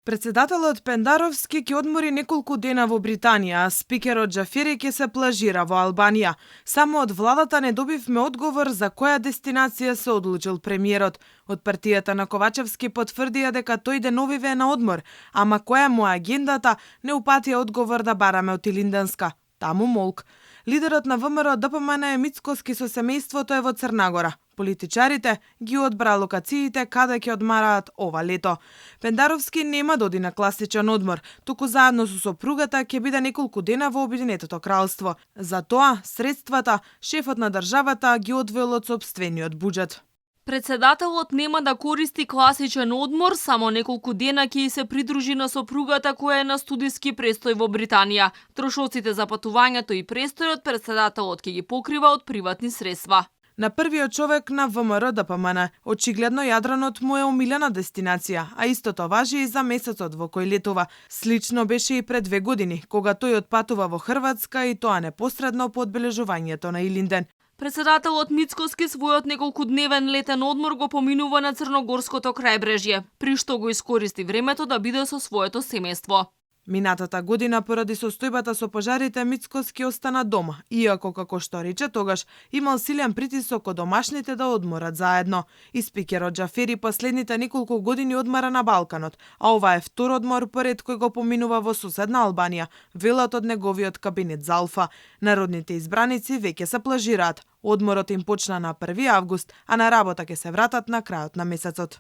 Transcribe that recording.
Председателот Пендаровски ќе одмори неколку дена во Британија, а спикерот Џафери ќе се плажира во Албанија. Само од владата не добивме одговор за која дестинација се одлучил премиерот. Од партијата на Ковачевски потврдија дека тој деновиве е на одмор, ама која му е агендата, не упатија одговор да бараме од Илинденска. Таму молк. Лидерот на ВМРО ДПМН Мицкоски со семејството е во Црнагора. Политичарите ги одбра локациите каде ќе одмараат ова лето. Пендаровски нема да оди на класичен одмор, туку заедно со сопругата ќе биде неколку дена во Обединетото кралство. За тоа, средствата, шефот на државата ги одвоил од сопствениот буџет. Председателот нема да користи класичен одмор, само неколку дена ќе се придружи на сопругата која е на студиски престој во Британија. Трошоците за патувањето и престојот председателот ќе ги покрива од приватни средства. На првиот човек на ВМРО ДПМН, очигледно Јадранот му е омилена дестинација, а истото важи и за месецот во кој летува. Слично беше и пред 2 години, кога тој отпатува во Хрватска и тоа непосредно по одбележувањето на Илинден. Председателот Мицкоски својот неколкудневен летен одмор го поминува на Црногорското крајбрежје, при што го искористи времето да биде со своето семејство. Минатата година, поради состојбата со пожарите, Мицкоски остана дома, иако, како што рече тогаш, имал силен притисок од домашните да одморат заедно. И спикерот Џафери последните неколку години одмара на Балканот, а ова е втор одмор поред кој го поминува во соседна Албанија, велат од неговиот кабинет за Алфа. Народните избраници веќе се плажираат. Одморот им почна на 1 август, а на работа ќе се вратат на крајот на месецот.